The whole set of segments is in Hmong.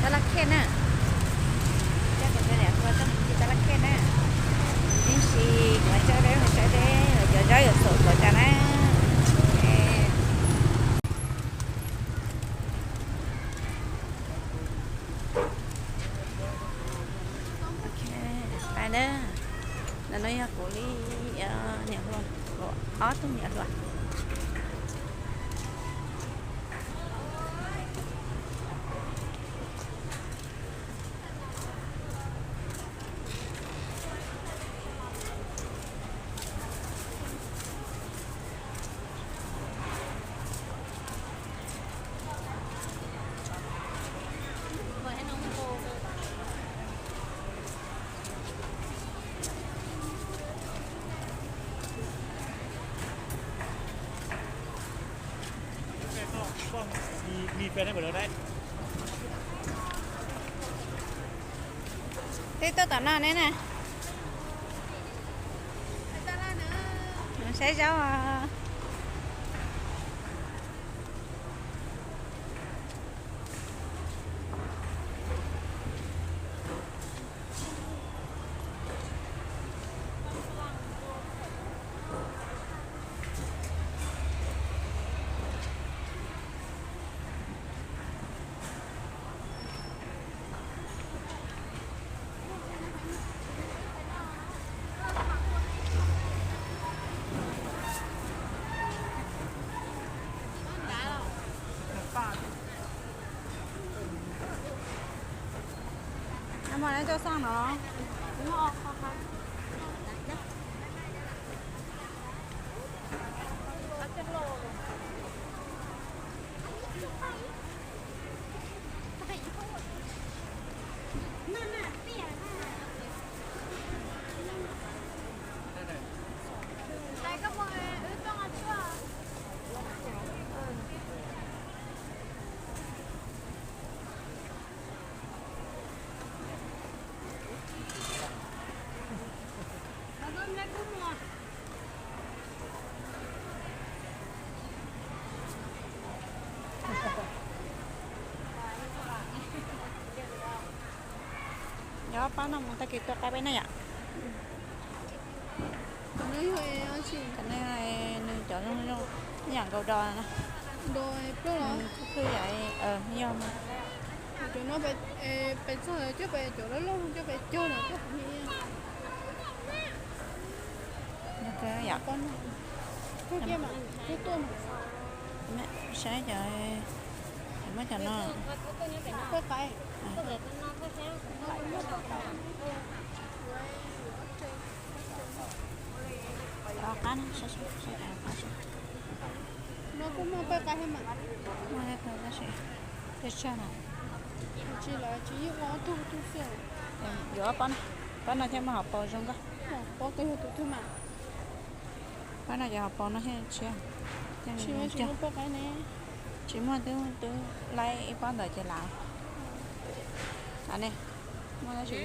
Tab laj khej na. Coj kuv cov niam hluas tuaj mus ncig tab laj khej na. Ib ntsis kuv mam coj peb mus saib peb cov zaub yuav xaum xaum cas na. Pais na. Ntawm no yog kuv li niam hluas, kuv ob tug niam hluas. Twb tuaj tom no ne na. Saib zaub. Mos nej coj xaj no. Yog pab no mus tag kis tuaj qaib peb na yom. Nws cov zoo zoo ib yam nkaus dos no. Xwb yom, yog. Cov no pem txog coj pem cov loj loj coj pem cog no coj pem. Saib cov, muab cov no. Qab, no kuj muaj paj qab thiab mas. Muaj tab sis peb tsag no. Tsis los tsis yeej ua ob tug tug xwb. Yuav pab no thiab muaj hauv paus zoo nkauj. Pab koj yog tus twg mas. Pab no ces hauv paus no thiab tshiab. Tsis muaj paj qab ne. Tsis muaj, twb twb laib ib pob ntawd ces lav. Muaj tab sis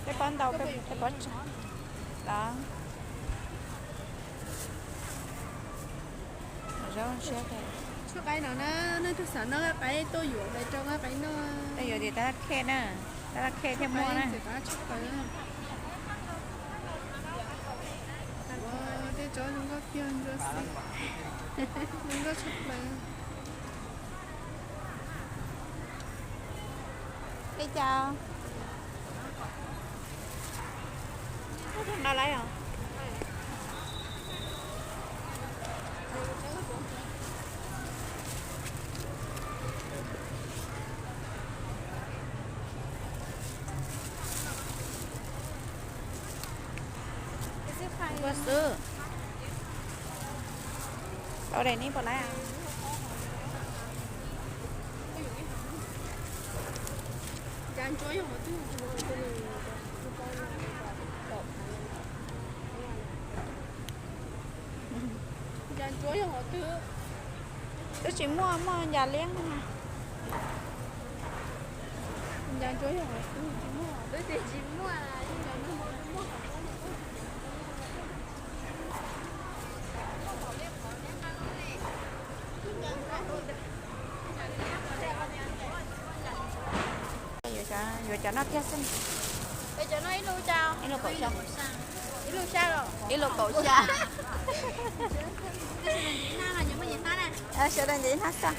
peb pob ntau, peb pob tsawg. Los, zaub siab. Txhob qaib no na, nej tus xav noj qaib tuaj yuav pem rau nqa qaib noj. Tuaj yuav tim tab laj khej na, tab laj khej thiaj muaj na. Tej tsob zoo nkauj tiag, ntsuab xwb, zoo nkauj tshaj plaws. Peb cas no lawm os. Ua xwb. Tau daim neb puas laiv? Cas ntsuab yog hov twg? Twb tsis muaj, muaj ncas liab no. Ncas ntsuab yog hov twg tsis muaj, twb tsis muaj. Ncas no muaj hov twg? Yuav cov no thiab xwb. Ib lub kaum xya. Ib lub kaum xya. Sawv daws ncaim ib hnab xwb.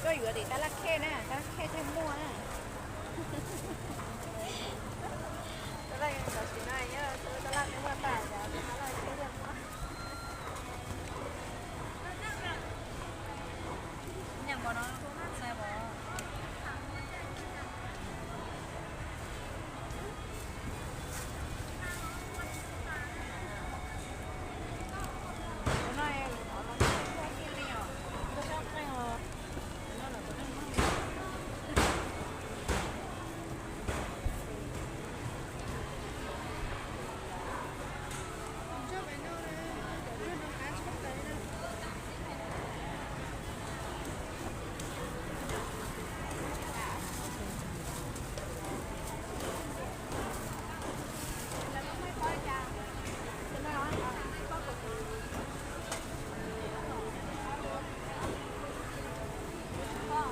Tuaj yuav tim tab laj khej na, tab laj khej thiaj muaj na. Tab laj tam sim no tab laj muaj tas, tab laj khej thiaj muaj.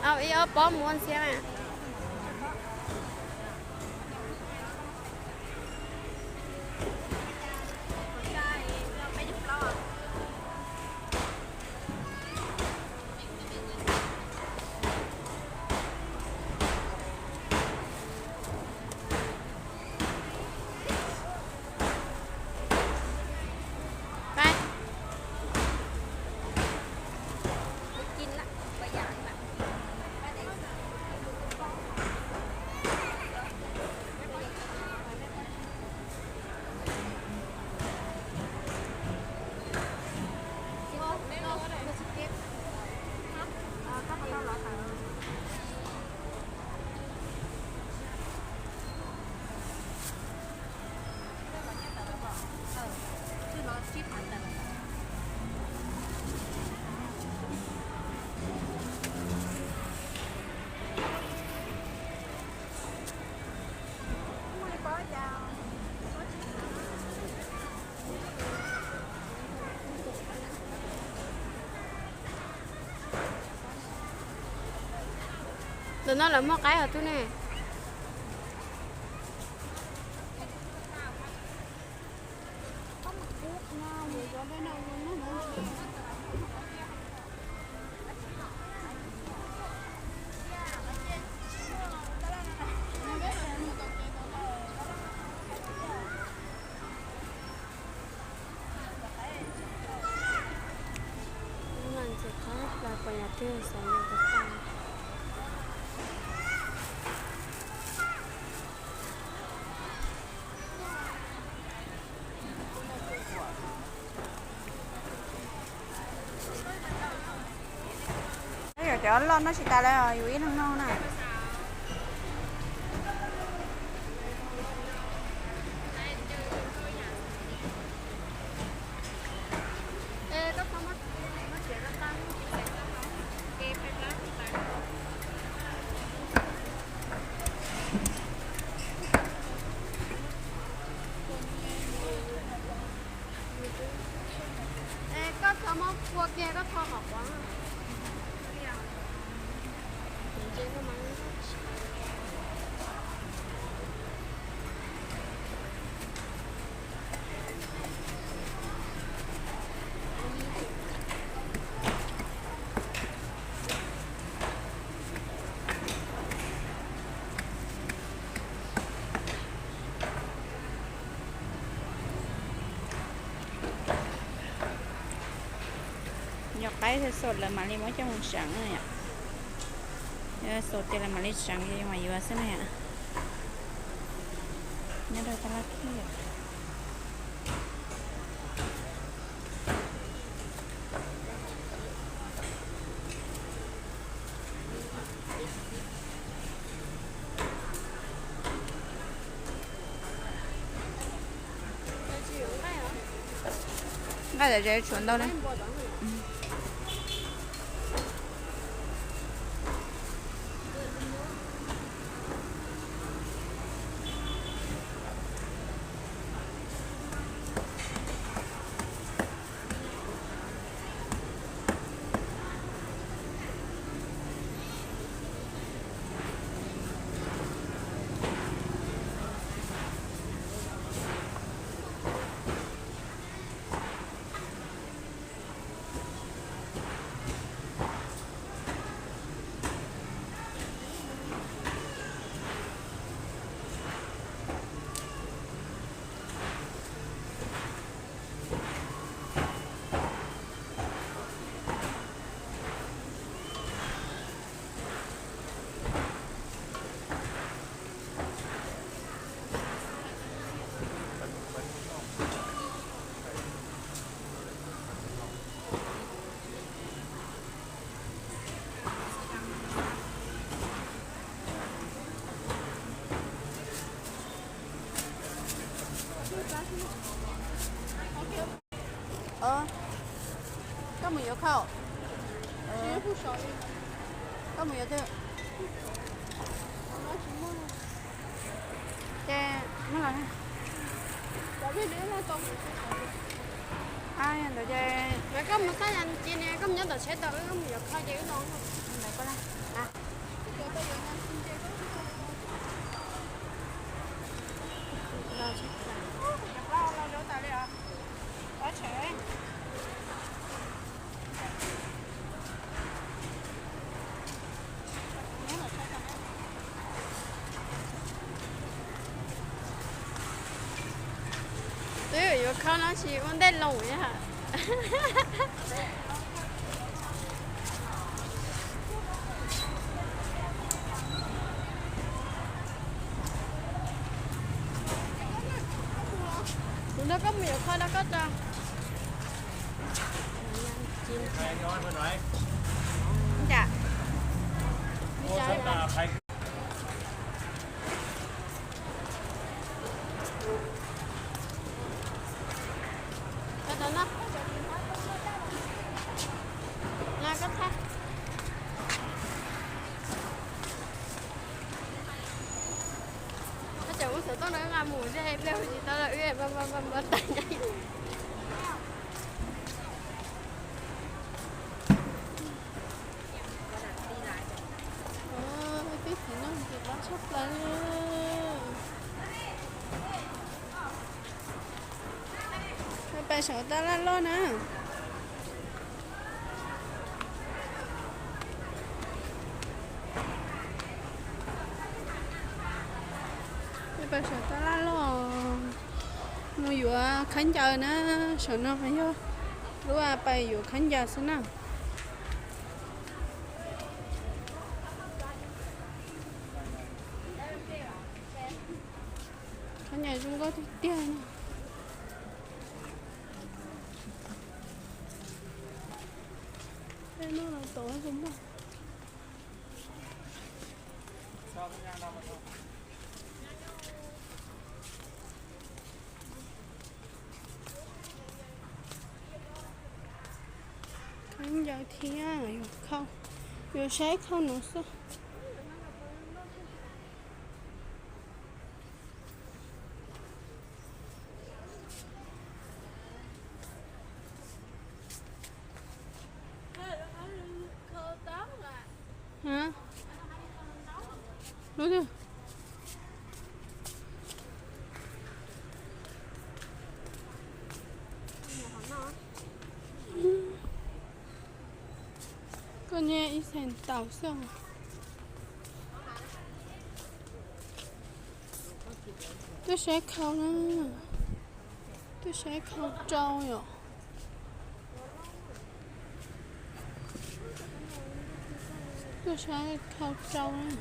Au ib ob pob mus ua ntxhiab mas. Ntawm no lawv muaj qaib os tub ne. Cov loj noj tsis tas lawm, yus ib leeg noj na. Koj txhob muab kua kiag, koj txhob hov quav. Ntse koj mas. Ib tug xaus lawv mam li muab coj mus tseev yom. Xaus tias lawv mam li tseev ces yuav mas yuav xwb na yom. Nyob rau tab laj khib. Nqaij tam tsev tshuav ntau na. Koj mus yuav khau. Koj mus yuav twg? Ces muab los. Ntawd ces koj mus txaj ya ci ne, koj mus nyob tom tsheb tau, wb mus yuav khau ces wb los. Ntawd koj la. Twb yuav khau no tsis ua ntej los na. Kuv nrog koj mus yuav khau no koj tso. Koj cov ub xov tooj no nqa mus ze pliag hu tsis tau lawm, wb npau npau npau tas. Peb txiv neej ces qab tshaj plaws li. Pais saum tab laj loj na. Pais saum tab laj loj mus yuav khaub ncaws na. Saum no yog lub pais yuav khaub ncaws xwb na. Khaub ncaws zoo nkauj tiag tiag na. Tej no los tod kuj muaj. Khaub ncaws thiab yuav khau, yuav saib khau no xwb. Lub twg? Koj niag ib xees taus xwb. Twb saib khau na, twb saib khau rau yom. Tuaj sab khau rau na.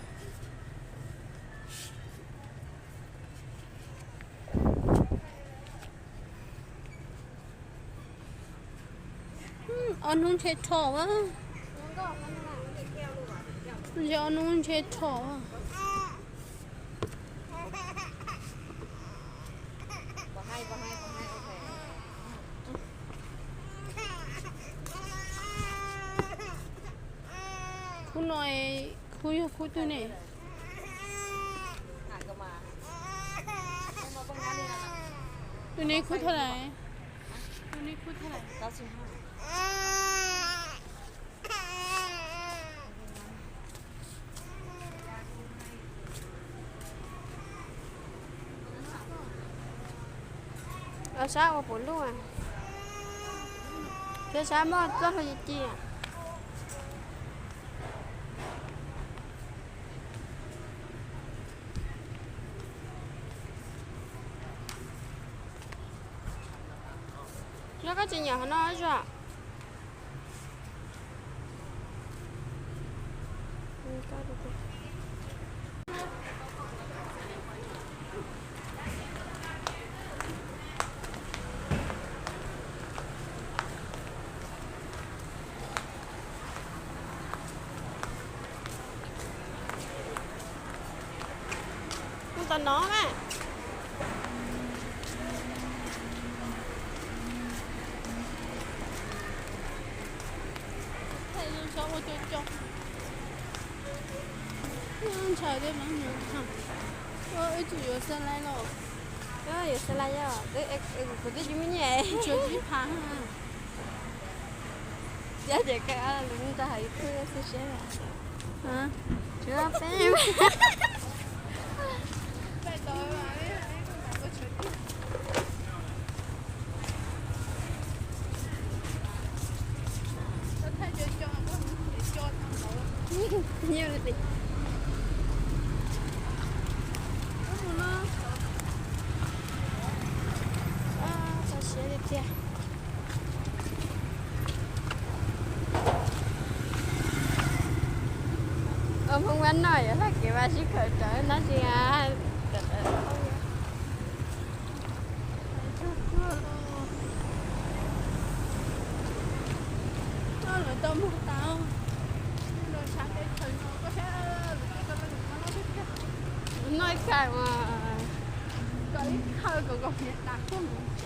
Ob hnub ntshe rho a. Ntshe ob hnub ntshe rho. Khub no, khub yog khub twg ne? Tus ne khub thaj lais. Tus ne khub thaj lais. Sab ua puas luaj, thiab sab muaj txoj hlua ci ci. Nyob koj tsis nyiam qhov no zuam. Mus tom no na. Thaij zoo tshaj ua cov cov. Ntshaw thiab no. Ib txwm yuav xa lais los? Yuav xa lais yog kuv twb tsis muaj nyiaj. Tsuas ib phav. Txiav ces kaw lus nrog hais YouTube xwb siab. Tsuav peb. Nyiaj li. Txog siav tiag tiag. Ua Hmoob Vaj Noj yuav hla kev vaj sib khawm rawv nab zi. Lawv tau mus tas, lawv sab teb chaws no koj saib, lawv tau noj kawg. Noj ib kawm mas kom ib khawm kom kom fiav tas kawg mus.